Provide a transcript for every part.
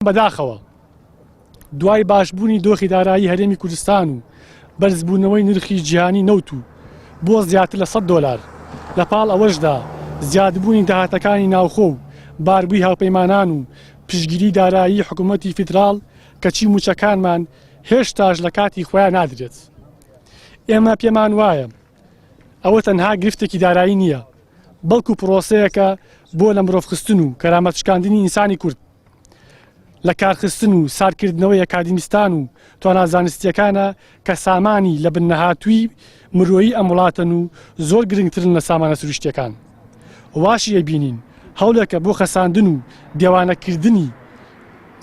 بەداخەوە دوای باشبوونی دۆخی دارایی هەرێمی کوردستان و بەرزبوونەوەی نرخی جیهانی نەوت و بۆ زیاتر لە 100 دۆلار، لە پاڵ ئەوەشدا زیادبوونی داهاتەکانی ناوخۆ و باربووی هاوپەیمانان و پشتگیری دارایی حکوومەتی فیدراڵ کەچی مووچەکانمان هێشتاش لە کاتی خۆیان نادرێت. ئێمە پێمان وایە ئەوە تەنها گرفتێکی دارایی نییە، بەڵکو پرۆسەیەکە بۆ لە مرۆڤخستن و کەرامەتشکاندنی ئینسانی کورد. لە کارخستن و ساردکردنەوەی ئەکادیمیستان و توانا زانستییەکانە کە سامانی لە بن نەهاتووی مرۆیی ئەم وڵاتەن و زۆر گرنگترن لە سامانە سروشتییەکان. واشی ئەبینین هەوڵێکە بۆ خەساندن و دێوانەکردنی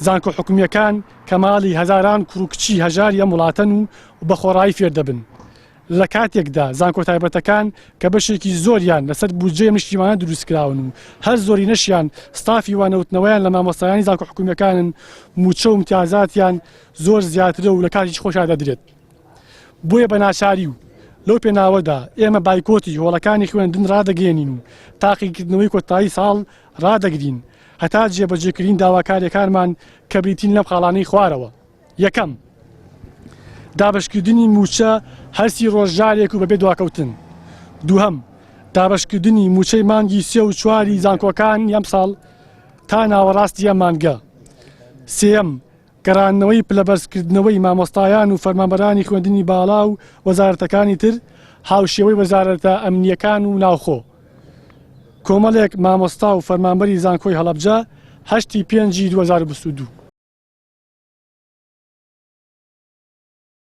زانکۆ حکومییەکان کە ماڵی هەزاران کوڕ و کچی هەژاری ئەم وڵاتەن و بە خۆڕایی فێردەبن لە کاتێکدا زانکۆ تایبەتەکان کە بەشێکی زۆریان لەسەر بودجەی ئەم نیشتیمانە دروستکراون و هەر زۆرینەشیان ستافی وانەوتنەوەیان لە مامۆستایانی زانکۆ حکومییەکانن مووچە و امتیازاتیان زۆر زیاترە و لە کاتێکی خۆشا دەدرێت. بۆیە بە ناچاری و لەو پێناوەدا ئێمە بایکۆتی هۆڵەکانی خوێندن ڕادەگەیەنین و تاقیکردنەوەی کۆتایی ساڵ ڕادەگرین هەتا جێبەجێکردنی داواکارییەکانمان کە بریتین لەم خاڵانەی خوارەوە. یەکەم، دابەشکردنی مووچە هەر سی ڕۆژ جارێک و بەبێ دواکەوتن. دووهەم، دابەشکردنی مووچەی مانگی سێ و چواری زانکۆکانی ئەمساڵ تا ناوەڕاستی ئەم مانگە. سێیەم، گەڕاندنەوەی پلەبەرزکردنەوەی مامۆستایان و فەرمانبەرانی خوێندنی باڵا و وەزارەتەکانی تر هاوشێوەی وەزارەتە ئەمنییەکان و ناوخۆ. کۆمەڵێک مامۆستا و فەرمانبەری زانکۆی هەڵەبجە هەشتی پێنجی 2022.